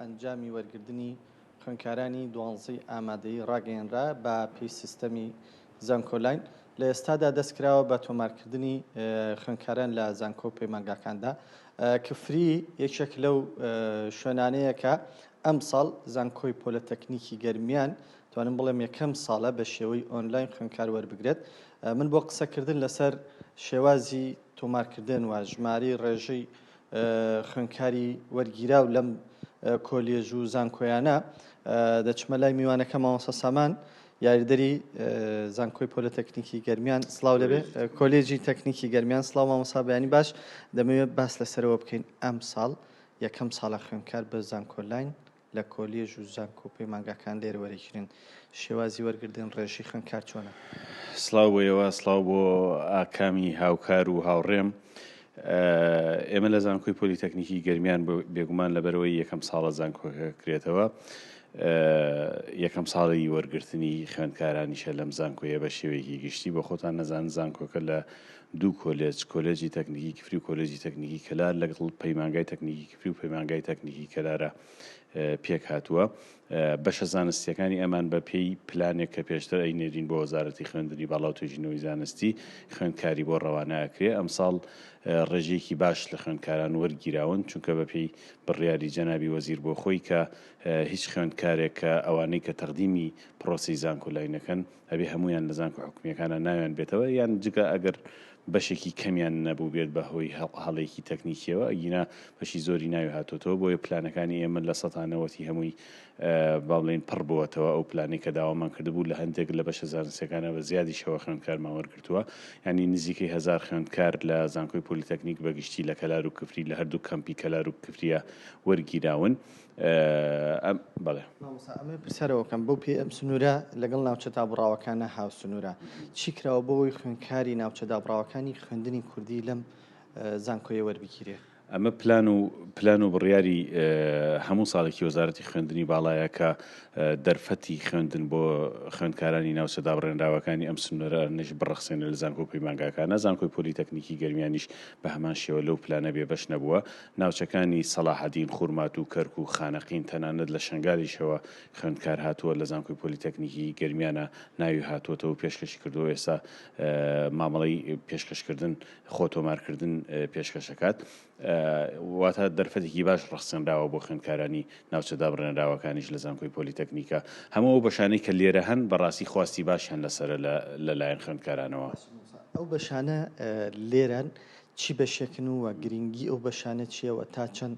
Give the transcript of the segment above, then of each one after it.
ئەنجامی وەرگردنی خوێندکارانی دوانزەی ئامادەیی ڕاگەیەنرا بە پێی سیستەمی زانکۆلاین. لە ئێستادا دەستکراوە بە تۆمارکردنی خوێندکاران لە زانکۆ و پەیمانگاکاندا. کفری یەکێک لەو شوێنانەیە کە ئەمساڵ زانکۆی پۆلەتەکنیکی گەرمیان توانم بڵێم یەکەم ساڵە بە شێوەی ئۆنلاین خوێندکار وەربگرێت. من بۆ قسەکردن لەسەر شێوازی تۆمارکردن و ژمارەی ڕێژەی خوێندکاری وەرگیراو لەم کۆلێژ و زانکۆیانە دەچمە لای میوانەکە مامۆستا سامان یاریدەری زانکۆی پۆلەتەکنیکی گەرمیان سڵاو لەبێ کۆلێجی تەکنیکی گەرمیان سڵاو مامۆستا بەیانی باش دەمەوێت باس لەسەرەوە بکەین ئەم ساڵ یەکەم ساڵە خوێندکار بە زانکۆلاین لە کۆلێژ و زانکۆ و پەیمانگاکان لێرە وەرەگیرن، شێوازی وەرگردن ڕێژەی خوێندکار چۆنە؟ سڵاو بۆ ئێوە، سڵاو بۆ ئاکامی هاوکار و هاوڕێم. ئێمە لە زانکۆی پۆلیتەکنیکی گەرمیان بێگومان لەبەرەوەی یەکەم ساڵە زانکۆکە کرێتەوە یەکەم ساڵی وەرگرتنی خوێندکارانیشە لەم زانکۆیە بە شێوەیەکی گشتی بۆ خۆتان نەزان زانکۆکە لە دوو کۆلێج کۆلێجی تەکنیکی کفری و کۆلێجی تەکنیکی کەلار لەگەڵ پەیمانگای تەکنیکی کفری و پەیمانگای تەکنیکی کەلارە پێکهاتووە. بەشە زانستییەکانی ئەمان بە پێی پلانێک کە پێشتر ئەینێرین بۆ وەزارەتی خوێندنی باڵا و توێژینەوەی زانستی خوێندکاری بۆ ڕەوانە ئەکرێ. ئەمساڵ ڕێژەیەکی باش لە خوێندکاران وەرگیراون، چونکە بە پێی بڕیاری جەنابی وەزیر بۆ خۆی کە هیچ خوێندکارێک کە ئەوانەی کە تەقدیمی پڕۆسەی زانکۆلاینەکەن ئەبێ هەموویان لە زانکۆ حکومییەکانا ناویان بێتەوە یان جگە ئەگەر بەشێکی کەمیان نەبووبێت بە هۆی هەڵەیەکی تەکنیکیەوە ئەگینا بەشی زۆری ناوی هاتۆتەوە بۆیە پلانەکانی ئێمە لە سەتا نەوەتی هەمووی با بڵێین پڕ بووەتەوە ئەو پلانەی کە داوامان کردبوو لە هەندێک لە بەشە زانستیەکانە بە زیادیشەوە خوێندکارمان وەرگرتووە یانی نزیکەی هەزار خوێندکار لە زانکۆی پۆلیتەکنیک بە گشتی لە کەلار و کفری لە هەردوو کەمپی کەلار و کفریە وەرگیراون. ئەم بەڵێ. مامۆستا ئەمەوێ پرسیارەوە بکەم بەو پێی ئەم سنوورە لەگەڵ ناوچە دابڕاوەکانە هاوسنوورە چی کراوە بۆ ئەوەی خوێندکاری ناوچە دابڕاوەکانی خوێندنی کوردی لەم زانکۆیە وەربگیرێ؟ ئەمە پلان و پلان و بڕیاری هەموو ساڵێکی وەزارەتی خوێندنی باڵایە کە دەرفەتی خوێندن بۆ خوێندکارانی ناوچە دابڕێنراوەکانی ئەم سنوورانەش بڕەخسێنێ لە زانکۆ و پەیمانگاکانە زانکۆی پۆلیتەکنیکی گەرمیانیش بە هەمان شێوە لەو پلانە بێبەش نەبووە ناوچەکانی سەڵاحەدین، خورماتوو، کەرکوک، خانەقین، تەنانەت لە شەنگالیشەوە خوێندکار هاتووە لە زانکۆی پۆلیتەکنیکی گەرمیانە ناوی هاتووەتەوە و پێشکەشی کردووە ئێستا مامەڵەی پێشکەشکردن خۆ تۆمارکردن پێشکەش ئەکات واتە دەرفەتێکی باش ڕەخسێنراوە بۆ خوێندکارانی ناوچە دابڕێنراوەکانیش لە زانکۆی پۆلیتەکنیکە هەموو ئەو بەشانەی کە لێرە هەن بەڕاستی خواستی باشیان لەسەرە لەلایەن خوێندکارانەوە. ئەو بەشانە لێرەن چی بەشێکن و گرنگی ئەو بەشانە چییە و تا چەند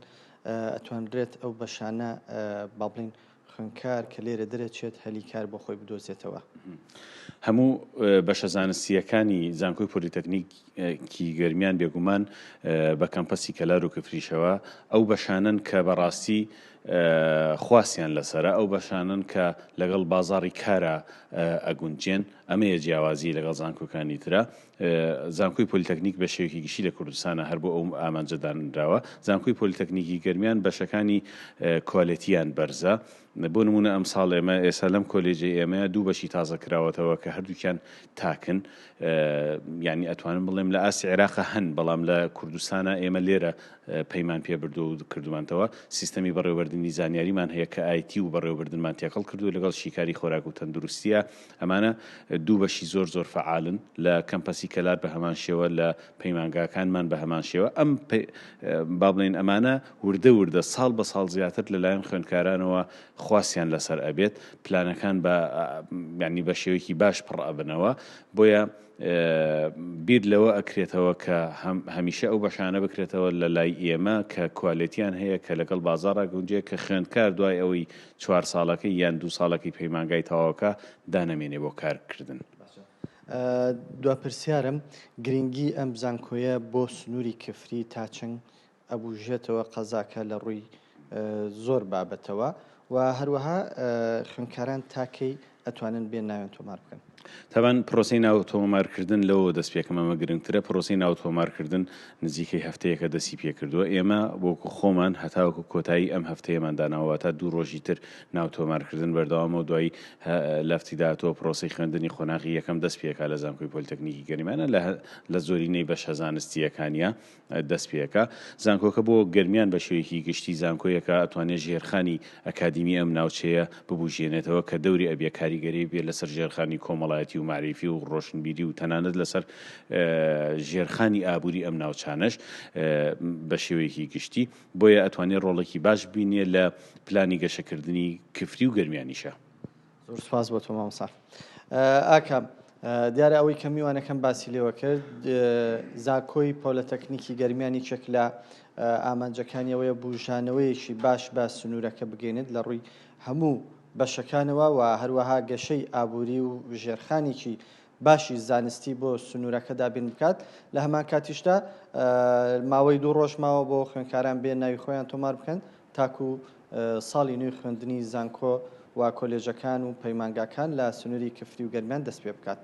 ئەتوانرێت ئەو بەشانە با بڵێین خوێندکار کە لێرە دەرەچێت هەلی کار بۆ خۆی بدۆزێتەوە؟ هەموو بەشە زانستییەکانی زانکۆی پۆلیتەکنیکی گەرمیان بێگومان بە کەمپەسی کەلار و کفریشەوە ئەو بەشانەن کە بەڕاستی خواستیان لەسەرە، ئەو بەشانەن کە لەگەڵ بازاڕی کارا ئەگونجێن، ئەمەیە جیاوازی لەگەڵ زانکۆکانی ترا. زانکۆی پۆلیتەکنیک بە شێوەیەکی گشتی لە کوردستانە هەر بۆ ئەو ئامانجە دانراوە. زانکۆی پۆلیتەکنیکی گەرمیان بەشەکانی کوالێتییان بەرزە. بۆ نموونە ئەمساڵ ئێمە ئێستا لەم کۆلێجەی ئێمەیە دوو بەشی تازە کراوەتەوە کە هەردووکیان تاکن. یانی ئەتوانم بڵێم لە ئاستی عێراقا هەن، بەڵام لە کوردستانە ئێمە لێرە پەیمان پێ بردووە و کردوومانتەوە. سیستەمی بەڕێوەبردنی زانیاریمان هەیە کە ئایتی و بەڕێوەبردنمان تێکەڵ کردووە لەگەڵ شیکاری خۆراک و تەندروستییە. ئەمانە دوو بەشی زۆر زۆر فەعالن لە کەمپەسی کەلار بە هەمان شێوە لە پەیمانگاکانمان بە هەمان شێوە ئەم با بڵێین ئەمانە وردە وردە ساڵ بە ساڵ زیاتر لەلایەن خوێندکارانەوە خواستیان لەسەر ئەبێت پلانەکان بە یانی بە شێوەیەکی باش پڕ ئەبنەوە بۆیە بیر لەوە ئەکرێتەوە کە هەمیشە ئەو بەشانە بکرێتەوە لە لای ئێمە کە کوالێتیان هەیە کە لەگەڵ بازاڕا گونجێ کە خوێندکار دوای ئەوەی چوار ساڵەکەی یان دوو ساڵەکەی پەیمانگای تەواوکا دانەمێنێ بۆ کارکردن. باشە دوا پرسیارم گرنگی ئەم زانکۆیە بۆ سنووری کفری تا چەند ئەبوژێتەوە قەزاکە لە ڕووی زۆر بابەتەوە و هەروەها خوێندکاران تا کەی ئەتوانن بێن ناویان تۆمار بکەن؟ تەبعەن پرۆسەی ناو تۆمارکردن لەوەوە دەست پێکەم ئەمە گرنگترە، پرۆسەی ناو تۆمارکردن نزیکەی هەفتەیەکە دەستی پێکردووە، ئێمە وەکو خۆمان هەتاوەکو کۆتایی ئەم هەفتەیەمان داناوە واتە دوو ڕۆژی تر ناو تۆمارکردن بەردەوامە و دوایی لەفتی داهاتووە پرۆسەی خوێندنی قۆناغی یەکەم دەست پێکا لە زانکۆی پۆلیتەکنیکی گەرمیانە لە لە زۆرینەی بەشە زانستییەکانیا. دەست پێکا. زانکۆکە بۆ گەرمیان بە شێوەیەکی گشتی زانکۆیەکە ئەتوانێ ژێرخانی ئەکادیمی ئەم ناوچەیە ببوژێنێتەوە کە دەوری ئەبێ کاریگەری بێ لەسەر ژێرخانی کۆمەڵایەتی و مەعریفی و ڕۆشنبیری و تەنانەت لەسەر ژێرخانی ئابووری ئەم ناوچانەش بە شێوەیەکی گشتی بۆیە ئەتوانێ ڕۆڵێکی باش ببینێ لە پلانی گەشەکردنی کفری و گەرمیانیشا. زۆر سوپاس بۆ تۆ مامۆستا ئاکام. دیارە ئەوەی کە میوانەکەم باسی لێوە کرد زاکۆی پۆلەتەکنیکی گەرمیان یەکێک لە ئامانجەکانیەوەیە بوژانەوەیەکی باش بە سنوورەکە بگەینێت لە ڕووی هەموو بەشەکانەوە و هەروەها گەشەی ئابووری و ژێرخانێکی باشی زانستی بۆ سنوورەکە دابین بکات لە هەمان کاتیشدا ماوەی دوو ڕۆژ ماوە بۆ خوێندکاران بێن ناوی خۆیان تۆمار بکەن تاکو ساڵی نوێی خوێندنی زانکۆ و کۆلێژەکان و پەیمانگاکان لە سنووری کفری و گەرمیان دەستپێبکات.